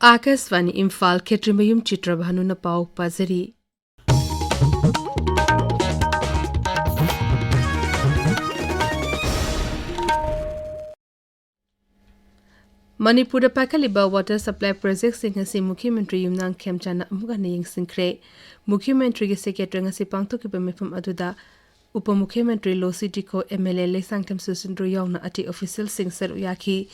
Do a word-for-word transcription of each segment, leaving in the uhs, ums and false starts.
ꯑꯥꯀꯥꯁꯕꯥꯅꯤ ꯏꯝꯐꯥꯜ, ꯈꯦꯇ꯭ꯔꯤꯃꯌꯨꯝ ꯆꯤꯇ꯭ꯔꯚꯥꯅꯨꯅ ꯄꯥꯎ ꯄꯥꯖꯔꯤ꯫ ꯃꯅꯤꯄꯨꯔꯗ ꯄꯥꯏꯈꯠꯂꯤꯕ water supply projectꯁꯤꯡ ꯑꯁꯤ ꯃꯨꯈ꯭ꯌ ꯃꯟꯇ꯭ꯔꯤ ꯌꯨꯝꯅꯥꯝ ꯈꯦꯝꯆꯥꯟꯅ ꯑꯃꯨꯛ ꯍꯟꯅ ꯌꯦꯡꯁꯤꯟꯈ꯭ꯔꯦ꯫ ꯃꯨꯈ꯭ꯌ ꯃꯟꯇ꯭ꯔꯤꯒꯤ secretary ꯉꯁꯤ ꯄꯥꯡꯊꯣꯛꯈꯤꯕ ꯃꯤꯐꯝ ꯑꯗꯨꯗ ꯎꯄ ꯃꯨꯈ꯭ꯌ ꯃꯟꯇ꯭ꯔꯤ ꯂꯣꯁꯤ ꯇꯤꯈꯣ, MLA ꯂꯩꯁꯥꯡꯊꯦꯝ ꯁꯨꯁꯤꯟꯗ꯭ꯔꯣ ꯌꯥꯎꯅ ꯑꯇꯩ officialꯁꯤꯡ ꯁꯔꯨꯛ ꯌꯥꯈꯤ꯫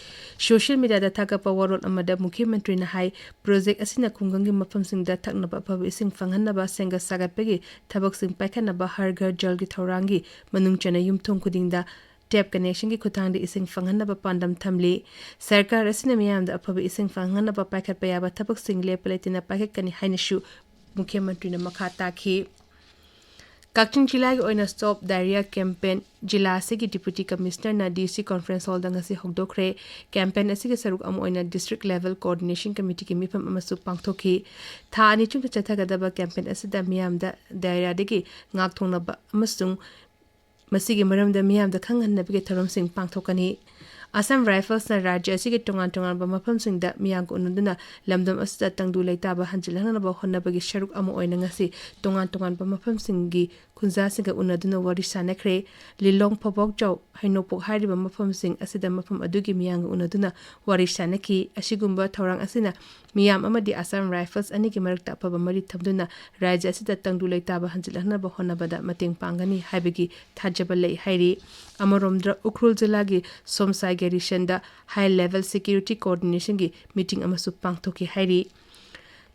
Social mediaꯗ ꯊꯥꯒꯠꯄ ꯋꯥꯔꯣꯜ ꯑꯃꯗ ꯃꯨꯈ꯭ꯌ ꯃꯟꯇ꯭ꯔꯤꯅ ꯍꯥꯏ, project ꯑꯁꯤꯅ ꯈꯨꯡꯒꯪꯒꯤ ꯃꯐꯝꯁꯤꯡꯗ ꯊꯛꯅꯕ ꯑꯐꯕ ꯏꯁꯤꯡ ꯐꯪꯍꯟꯅꯕ ꯁꯦꯝꯒꯠ ꯁꯥꯒꯠꯄꯒꯤ ꯊꯕꯛꯁꯤꯡ ꯄꯥꯏꯈꯠꯅꯕ ꯍꯔ ꯘꯔ ꯖꯜꯒꯤ ꯊꯧꯔꯥꯡꯒꯤ ꯃꯅꯨꯡ ꯆꯟꯅ ꯌꯨꯝꯊꯣꯡ ꯈꯨꯗꯤꯡꯗ tap connectionꯒꯤ ꯈꯨꯠꯊꯥꯡꯗ ꯏꯁꯤꯡ ꯐꯪꯍꯟꯅꯕ ꯄꯥꯟꯗꯝ ꯊꯝꯂꯤ꯫ ꯁꯔꯀꯥꯔ ꯑꯁꯤꯅ ꯃꯤꯌꯥꯝꯗ ꯑꯐꯕ ꯏꯁꯤꯡ ꯐꯪꯍꯟꯅꯕ ꯄꯥꯏꯈꯠꯄ ꯌꯥꯕ ꯊꯕꯛꯁꯤꯡ ꯂꯦꯞꯄ ꯂꯩꯇꯅ ꯄꯥꯏꯈꯠꯀꯅꯤ ꯍꯥꯏꯅꯁꯨ ꯃꯨꯈ꯭ꯌ ꯃꯟꯇ꯭ꯔꯤꯅ ꯃꯈꯥ ꯇꯥꯈꯤ꯫ ꯀꯛꯆꯤꯡ ꯖꯤꯂꯥꯒꯤ ꯑꯣꯏꯅ Stop Diarrhoea campaign ꯖꯤꯂꯥ ꯑꯁꯤꯒꯤ Deputy Commissionerꯅ DC conference hallꯗ ꯉꯁꯤ ꯍꯧꯗꯣꯛꯈ꯭ꯔꯦ꯫ Campaign ꯑꯁꯤꯒꯤ ꯁꯔꯨꯛ ꯑꯃ ꯑꯣꯏꯅ district level coordination committeeꯒꯤ ꯃꯤꯐꯝ ꯑꯃꯁꯨ ꯄꯥꯡꯊꯣꯛꯈꯤ꯫ ꯊꯥ ꯑꯅꯤ ꯆꯨꯞꯅ ꯆꯠꯊꯒꯗꯕ campaign ꯑꯁꯤꯗ ꯃꯤꯌꯥꯝꯗ diarrhoeaꯗꯒꯤ ꯉꯥꯛꯊꯣꯛꯅꯕ ꯑꯃꯁꯨꯡ ꯃꯁꯤꯒꯤ ꯃꯔꯝꯗ ꯃꯤꯌꯥꯝꯗ ꯈꯪꯍꯟꯅꯕꯒꯤ ꯊꯧꯔꯝꯁꯤꯡ ꯄꯥꯡꯊꯣꯛꯀꯅꯤ꯫ Assam Riflesꯅ ꯔꯥꯖ꯭ꯌ ꯑꯁꯤꯒꯤ ꯇꯣꯉꯥꯟ ꯇꯣꯉꯥꯟꯕ ꯃꯐꯝꯁꯤꯡꯗ ꯃꯤꯌꯥꯝꯒ ꯎꯅꯗꯨꯅ ꯂꯝꯗꯝ ꯑꯁꯤꯗ ꯇꯪꯗꯨ ꯂꯩꯇꯥꯕ ꯍꯟꯖꯤꯜꯍꯟꯅꯕ ꯍꯣꯠꯅꯕꯒꯤ ꯁꯔꯨꯛ ꯑꯃ ꯑꯣꯏꯅ ꯉꯁꯤ ꯇꯣꯉꯥꯟ ꯇꯣꯉꯥꯟꯕ ꯃꯐꯝꯁꯤꯡꯒꯤ ꯈꯨꯟꯖꯥꯁꯤꯡꯒ ꯎꯅꯗꯨꯅ ꯋꯥꯔꯤ ꯁꯥꯅꯈ꯭ꯔꯦ꯫ ꯂꯤꯂꯣꯡ, ꯐꯕꯣꯛꯆꯧ, ꯍꯩꯅꯧꯄꯣꯛ ꯍꯥꯏꯔꯤꯕ ꯃꯐꯝꯁꯤꯡ ꯑꯁꯤꯗ ꯃꯐꯝ ꯑꯗꯨꯒꯤ ꯃꯤꯌꯥꯝꯒ ꯎꯅꯗꯨꯅ ꯋꯥꯔꯤ ꯁꯥꯅꯈꯤ꯫ ꯑꯁꯤꯒꯨꯝꯕ ꯊꯧꯔꯥꯡ ꯑꯁꯤꯅ ꯃꯤꯌꯥꯝ ꯑꯃꯗꯤ Assam Rifles ꯑꯅꯤꯒꯤ ꯃꯔꯛꯇ ꯑꯐꯕ ꯃꯔꯤ ꯊꯝꯗꯨꯅ ꯔꯥꯖ꯭ꯌ ꯑꯁꯤꯗ ꯇꯪꯗꯨ ꯂꯩꯇꯥꯕ ꯍꯟꯖꯤꯜꯍꯟꯅꯕ ꯍꯣꯠꯅꯕꯗ ꯃꯇꯦꯡ ꯄꯥꯡꯒꯅꯤ ꯍꯥꯏꯕꯒꯤ ꯊꯥꯖꯕ ꯂꯩ ꯍꯥꯏꯔꯤ꯫ ꯑꯃꯔꯣꯝꯗ ꯎꯈ꯭ꯔꯨꯜ ꯖꯤꯂꯥꯒꯤ ꯁꯣꯝꯁꯥꯏ garrisonꯗ high level security coordinationꯒꯤ meeting ꯑꯃꯁꯨ ꯄꯥꯡꯊꯣꯛꯈꯤ ꯍꯥꯏꯔꯤ꯫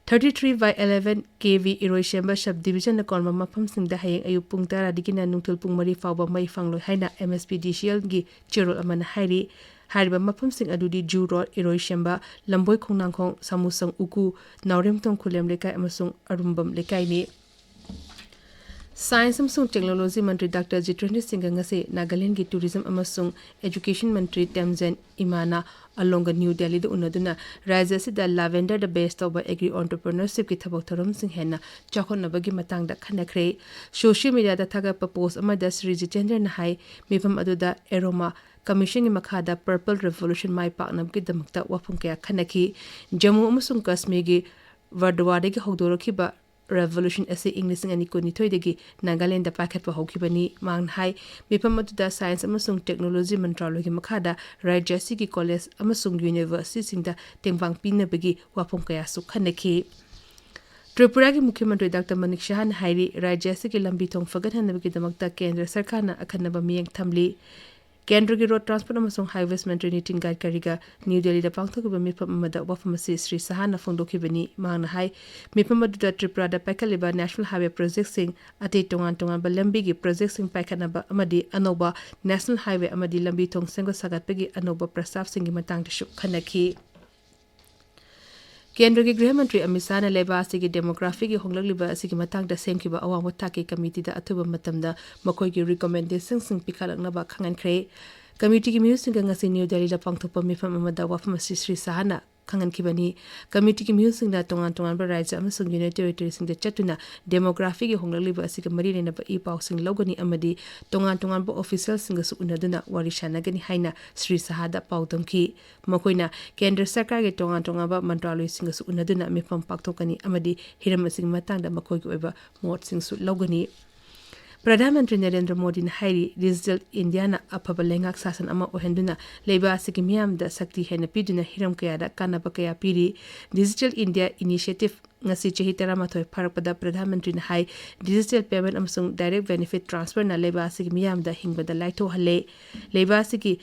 Thirty three by eleven KV ꯏꯔꯣꯏꯁꯦꯝꯕ sub divisionꯅ ꯀꯣꯟꯕ ꯃꯐꯝꯁꯤꯡꯗ ꯍꯌꯦꯡ ꯑꯌꯨꯛ ꯄꯨꯡ ꯇꯔꯥꯗꯒꯤꯅ ꯅꯨꯡꯊꯤꯜ ꯄꯨꯡ ꯃꯔꯤ ꯐꯥꯎꯕ ꯃꯩ ꯐꯪꯂꯣꯏ ꯍꯥꯏꯅ MSPDCLꯒꯤ ꯆꯦꯔꯣꯜ ꯑꯃꯅ ꯍꯥꯏꯔꯤ꯫ ꯍꯥꯏꯔꯤꯕ ꯃꯐꯝꯁꯤꯡ ꯑꯗꯨꯗꯤ ꯖꯨ ꯔꯣꯗ, ꯏꯔꯣꯏꯁꯦꯝꯕ, ꯂꯝꯕꯣꯏ ꯈꯣꯡꯅꯥꯡꯈꯣꯡ, ꯁꯥꯃꯨꯁꯪ ꯎꯀꯨ, ꯅꯥꯎꯔꯦꯝꯊꯣꯡ ꯈꯨꯂꯦꯝ ꯂꯩꯀꯥꯏ ꯑꯃꯁꯨꯡ ꯑꯔꯨꯝꯕꯝ ꯂꯩꯀꯥꯏꯅꯤ꯫ Science ꯑꯃꯁꯨꯡ Technology ꯃꯟꯇ꯭ꯔꯤ Doctor ꯖꯤꯇꯦꯟꯗ꯭ꯔ ꯁꯤꯡꯍ ꯉꯁꯤ ꯅꯥꯒꯥꯂꯦꯟꯗꯒꯤ Tourism ꯑꯃꯁꯨꯡ Education ꯃꯟꯇ꯭ꯔꯤ ꯇꯦꯝꯖꯦꯟ ꯏꯃꯥꯅ ꯑꯂꯣꯡꯒ ꯅ꯭ꯌꯨ ꯗꯦꯜꯂꯤꯗ ꯎꯅꯗꯨꯅ ꯔꯥꯖ꯭ꯌ ꯑꯁꯤꯗ lavenderꯗ base ꯇꯧꯕ agri entrepreneurshipꯀꯤ ꯊꯕꯛ ꯊꯧꯔꯝꯁꯤꯡ ꯍꯦꯟꯅ ꯆꯥꯎꯈꯠꯅꯕꯒꯤ ꯃꯇꯥꯡꯗ ꯈꯟꯅꯈ꯭ꯔꯦ꯫ Social mediaꯗ ꯊꯥꯒꯠꯄ post ꯑꯃꯗ ꯁ꯭ꯔꯤ ꯖꯤꯇꯦꯟꯗ꯭ꯔꯅ ꯍꯥꯏ, ꯃꯤꯐꯝ ꯑꯗꯨꯗ aroma ꯀꯃꯤꯁꯟꯒꯤ ꯃꯈꯥꯗ Purple Revolution ꯃꯥꯏ ꯄꯥꯛꯅꯕꯒꯤꯗꯃꯛꯇ ꯋꯥꯐꯝ ꯀꯌꯥ ꯈꯟꯅꯈꯤ꯫ ꯖꯝꯃꯨ ꯑꯃꯁꯨꯡ ꯀꯥꯁꯃꯤꯔꯒꯤ ꯕꯔꯗꯋꯥꯗꯒꯤ ꯍꯧꯗꯣꯔꯛꯈꯤꯕ revolution ꯑꯁꯤ ꯏꯪ ꯂꯤꯁꯤꯡ ꯑꯅꯤ ꯀꯨꯟꯅꯤꯊꯣꯏꯗꯒꯤ ꯅꯥꯒꯥꯂꯦꯟꯗ ꯄꯥꯏꯈꯠꯄ ꯍꯧꯈꯤꯕꯅꯤ꯫ ꯃꯍꯥꯛꯅ ꯍꯥꯏ, ꯃꯤꯐꯝ ꯑꯗꯨꯗ science ꯑꯃꯁꯨꯡ technology ꯃꯟꯇ꯭ꯔꯥꯂꯣꯏꯒꯤ ꯃꯈꯥꯗ ꯔꯥꯖ꯭ꯌ ꯑꯁꯤꯒꯤ college ꯑꯃꯁꯨꯡ universityꯁꯤꯡꯗ ꯇꯦꯡꯕꯥꯡ ꯄꯤꯅꯕꯒꯤ ꯋꯥꯐꯝ ꯀꯌꯥꯁꯨ ꯈꯟꯅꯈꯤ꯫ ꯇ꯭ꯔꯤꯄꯨꯔꯥꯒꯤ ꯃꯨꯈ꯭ꯌ ꯃꯟꯇ꯭ꯔꯤ ꯗꯥꯛꯇꯔ ꯃꯅꯤꯛ ꯁꯍꯥꯅ ꯍꯥꯏꯔꯤ, ꯔꯥꯖ꯭ꯌ ꯑꯁꯤꯒꯤ ꯂꯝꯕꯤ ꯊꯣꯡ ꯐꯒꯠꯍꯟꯅꯕꯒꯤꯗꯃꯛꯇ ꯀꯦꯟꯗ꯭ꯔ ꯁꯔꯀꯥꯔꯅ ꯑꯈꯟꯅꯕ ꯃꯤꯠꯌꯦꯡ ꯊꯝꯂꯤ꯫ ꯀꯦꯟꯗ꯭ꯔꯒꯤ road transport ꯑꯃꯁꯨꯡ highways ꯃꯟꯇ꯭ꯔꯤ ꯅꯤꯇꯤꯟ ꯒꯗꯀꯔꯤꯒ ꯅ꯭ꯌꯨ ꯗꯦꯜꯂꯤꯗ ꯄꯥꯡꯊꯣꯛꯈꯤꯕ ꯃꯤꯐꯝ ꯑꯃꯗ ꯋꯥꯐꯝ ꯑꯁꯤ ꯁ꯭ꯔꯤ ꯁꯍꯥꯅ ꯐꯣꯡꯗꯣꯛꯈꯤꯕꯅꯤ꯫ ꯃꯍꯥꯛꯅ ꯍꯥꯏ, ꯃꯤꯐꯝ ꯑꯗꯨꯗ ꯇ꯭ꯔꯤꯄꯨꯔꯥꯗ ꯄꯥꯏꯈꯠꯂꯤꯕ national highway projectꯁꯤꯡ, ꯑꯇꯩ ꯇꯣꯉꯥꯟ ꯇꯣꯉꯥꯟꯕ ꯂꯝꯕꯤꯒꯤ projectꯁꯤꯡ ꯄꯥꯏꯈꯠꯅꯕ ꯑꯃꯗꯤ ꯑꯅꯧꯕ national highway ꯑꯃꯗꯤ ꯂꯝꯕꯤ ꯊꯣꯡ ꯁꯦꯝꯒꯠ ꯁꯥꯒꯠꯄꯒꯤ ꯑꯅꯧꯕ ꯄ꯭ꯔꯁꯇꯥꯕꯁꯤꯡꯒꯤ ꯃꯇꯥꯡꯗꯁꯨ ꯈꯟꯅꯈꯤ꯫ ꯀꯦꯟꯗ꯭ꯔꯒꯤ ꯒ꯭ꯔꯤꯍ ꯃꯟꯇ꯭ꯔꯤ ꯑꯃꯤꯠ ꯁꯍꯥꯅ ꯂꯩꯕꯥꯛ ꯑꯁꯤꯒꯤ demographyꯒꯤ ꯍꯣꯡꯂꯛꯂꯤꯕ ꯑꯁꯤꯒꯤ ꯃꯇꯥꯡꯗ ꯁꯦꯝꯈꯤꯕ ꯑꯋꯥꯡꯕ ꯊꯥꯛꯀꯤ committeeꯗ ꯑꯊꯨꯕ ꯃꯇꯝꯗ ꯃꯈꯣꯏꯒꯤ recommendationꯁꯤꯡ ꯄꯤꯈꯠꯂꯛꯅꯕ ꯈꯪꯍꯟꯈ꯭ꯔꯦ꯫ Committeeꯒꯤ ꯃꯤꯑꯣꯏꯁꯤꯡꯒ ꯉꯁꯤ ꯅ꯭ꯌꯨ ꯗꯦꯜꯂꯤꯗ ꯄꯥꯡꯊꯣꯛꯄ ꯃꯤꯐꯝ ꯑꯃꯗ ꯋꯥꯐꯝ ꯑꯁꯤ ꯁ꯭ꯔꯤ ꯁꯍꯥꯅ ꯈꯪꯍꯟꯈꯤꯕꯅꯤ꯫ Committeeꯒꯤ ꯃꯤꯑꯣꯏꯁꯤꯡꯅ ꯇꯣꯉꯥꯟ ꯇꯣꯉꯥꯟꯕ ꯔꯥꯖ꯭ꯌ ꯑꯃꯁꯨꯡ Union Territoryꯁꯤꯡꯗ ꯆꯠꯇꯨꯅ demographyꯒꯤ ꯍꯣꯡꯂꯛꯂꯤꯕ ꯑꯁꯤꯒ ꯃꯔꯤ ꯂꯩꯅꯕ ꯏ ꯄꯥꯎꯁꯤꯡ ꯂꯧꯒꯅꯤ ꯑꯃꯗꯤ ꯇꯣꯉꯥꯟ ꯇꯣꯉꯥꯟꯕ officialꯁꯤꯡꯒꯁꯨ ꯎꯅꯗꯨꯅ ꯋꯥꯔꯤ ꯁꯥꯟꯅꯒꯅꯤ ꯍꯥꯏꯅ ꯁ꯭ꯔꯤ ꯁꯍꯥꯗ ꯄꯥꯎꯗꯝꯈꯤ꯫ ꯃꯈꯣꯏꯅ ꯀꯦꯟꯗ꯭ꯔ ꯁꯔꯀꯥꯔꯒꯤ ꯇꯣꯉꯥꯟ ꯇꯣꯉꯥꯟꯕ ꯃꯟꯇ꯭ꯔꯥꯂꯣꯏꯁꯤꯡꯒꯁꯨ ꯎꯅꯗꯨꯅ ꯃꯤꯐꯝ ꯄꯥꯡꯊꯣꯛꯀꯅꯤ ꯑꯃꯗꯤ ꯍꯤꯔꯝ ꯑꯁꯤꯒꯤ ꯃꯇꯥꯡꯗ ꯃꯈꯣꯏꯒꯤ ꯑꯣꯏꯕ ꯃꯣꯠꯁꯤꯡꯁꯨ ꯂꯧꯒꯅꯤ꯫ ꯄ꯭ꯔꯙꯥꯟ ꯃꯟꯇ꯭ꯔꯤ ꯅꯔꯦꯟꯗ꯭ꯔ ꯃꯣꯗꯤꯅ ꯍꯥꯏꯔꯤ, Digital Indiaꯅ ꯑꯐꯕ ꯂꯩꯉꯥꯛ ꯁꯥꯁꯟ ꯑꯃ ꯑꯣꯏꯍꯟꯗꯨꯅ ꯂꯩꯕꯥꯛ ꯑꯁꯤꯒꯤ ꯃꯤꯌꯥꯝꯗ ꯁꯛꯇꯤ ꯍꯦꯟꯅ ꯄꯤꯗꯨꯅ ꯍꯤꯔꯝ ꯀꯌꯥꯗ ꯀꯥꯟꯅꯕ ꯀꯌꯥ ꯄꯤꯔꯤ꯫ Digital India Initiative ꯉꯁꯤ ꯆꯍꯤ ꯇꯔꯥꯃꯥꯊꯣꯏ ꯐꯥꯔꯛꯄꯗ ꯄ꯭ꯔꯙꯥꯟ ꯃꯟꯇ꯭ꯔꯤꯅ ꯍꯥꯏ, digital payment ꯑꯃꯁꯨꯡ direct benefit transferꯅ ꯂꯩꯕꯥꯛ ꯑꯁꯤꯒꯤ ꯃꯤꯌꯥꯝꯗ ꯍꯤꯡꯕꯗ ꯂꯥꯏꯊꯣꯛꯍꯜꯂꯦ꯫ ꯂꯩꯕꯥꯛ ꯑꯁꯤꯒꯤ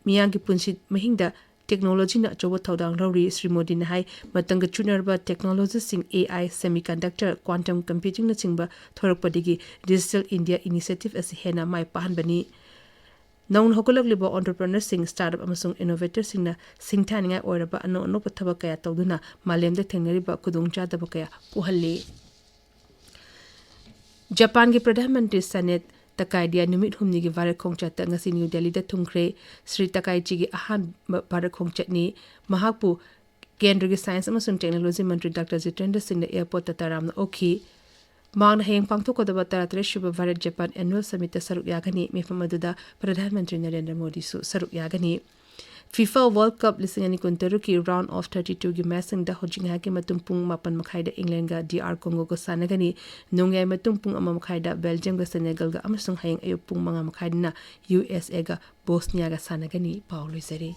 ꯃꯤꯌꯥꯝꯒꯤ ꯄꯨꯟꯁꯤ ꯃꯍꯤꯡꯗ technologyꯅ ꯑꯆꯧꯕ ꯊꯧꯗꯥꯡ ꯂꯧꯔꯤ꯫ ꯁ꯭ꯔꯤ ꯃꯣꯗꯤꯅ ꯍꯥꯏ, ꯃꯇꯝꯒ ꯆꯨꯅꯔꯕ technologyꯁꯤꯡ, A I, semiconductor, quantum computingꯅꯆꯤꯡꯕ ꯊꯣꯔꯛꯄꯗꯒꯤ Digital India Initiative ꯑꯁꯤ ꯍꯦꯟꯅ ꯃꯥꯏ ꯄꯥꯛꯍꯟꯕꯅꯤ꯫ ꯅꯧꯅ ꯍꯧꯒꯠꯂꯛꯂꯤꯕ entrepreneurꯁꯤꯡ, startup ꯑꯃꯁꯨꯡ innovatorꯁꯤꯡꯅ ꯁꯤꯡꯊꯥꯅꯤꯡꯉꯥꯏ ꯑꯣꯏꯔꯕ ꯑꯅꯧ ꯑꯅꯧꯕ ꯊꯕꯛ ꯀꯌꯥ ꯇꯧꯗꯨꯅ ꯃꯥꯂꯦꯝꯗ ꯊꯦꯡꯅꯔꯤꯕ ꯈꯨꯗꯣꯡꯆꯥꯗꯕ ꯀꯌꯥ ꯀꯣꯛꯍꯜꯂꯤ꯫ ꯖꯄꯥꯟꯒꯤ ꯄ꯭ꯔꯙꯥꯟ ꯃꯟꯇ꯭ꯔꯤ ꯁꯥꯅꯦ ꯇꯀꯥꯏꯗꯤꯌꯥ ꯅꯨꯃꯤꯠ ꯍꯨꯝꯅꯤꯒꯤ ꯚꯥꯔꯠ ꯈꯣꯡꯆꯠꯇ ꯉꯁꯤ ꯅ꯭ꯌꯨ ꯗꯦꯜꯂꯤꯗ ꯊꯨꯡꯈ꯭ꯔꯦ꯫ ꯁ꯭ꯔꯤ ꯇꯀꯥꯏꯆꯤꯒꯤ ꯑꯍꯥꯟꯕ ꯚꯥꯔꯠ ꯈꯣꯡꯆꯠꯅꯤ꯫ ꯃꯍꯥꯛꯄꯨ ꯀꯦꯟꯗ꯭ꯔꯒꯤ science ꯑꯃꯁꯨꯡ technology ꯃꯟꯇ꯭ꯔꯤ ꯗꯥꯛꯇꯔ ꯖꯤꯇꯦꯟꯗ꯭ꯔ ꯁꯤꯡꯅ airportꯇ ꯇꯔꯥꯝꯅ ꯑꯣꯛꯈꯤ꯫ ꯃꯍꯥꯛꯅ ꯍꯌꯦꯡ ꯄꯥꯡꯊꯣꯛꯀꯗꯕ ꯇꯔꯥꯇꯔꯦꯠ ꯁꯨꯕ ꯚꯥꯔꯠ ꯖꯄꯥꯟ annual summitꯇ ꯁꯔꯨꯛ ꯌꯥꯒꯅꯤ꯫ ꯃꯤꯐꯝ ꯑꯗꯨꯗ ꯄ꯭ꯔꯙꯥꯟ ꯃꯟꯇ꯭ꯔꯤ ꯅꯔꯦꯟꯗ꯭ꯔ ꯃꯣꯗꯤꯁꯨ ꯁꯔꯨꯛ ꯌꯥꯒꯅꯤ꯫ FIFA World Cup ꯂꯤꯁꯤꯡ ꯑꯅꯤ ꯀꯨꯟꯇꯔꯨꯛꯀꯤ round of thirty twoꯒꯤ matchꯁꯤꯡꯗ ꯍꯧꯖꯤꯛ ꯉꯥꯏꯍꯥꯛꯀꯤ ꯃꯇꯨꯡ ꯄꯨꯡ ꯃꯥꯄꯟ ꯃꯈꯥꯏꯗ Englandꯒ D R Congoꯒ ꯁꯥꯟꯅꯒꯅꯤ꯫ ꯅꯣꯡꯌꯥꯏ ꯃꯇꯨꯡ ꯄꯨꯡ ꯑꯃ ꯃꯈꯥꯏꯗ Belgiumꯒ Senegalꯒ ꯑꯃꯁꯨꯡ ꯍꯌꯦꯡ ꯑꯌꯨꯛ ꯄꯨꯡ ꯃꯉꯥ ꯃꯈꯥꯏꯗꯅ USAꯒ Bosniaꯒ ꯁꯥꯟꯅꯒꯅꯤ꯫ ꯄꯥꯎ ꯂꯣꯏꯖꯔꯦ꯫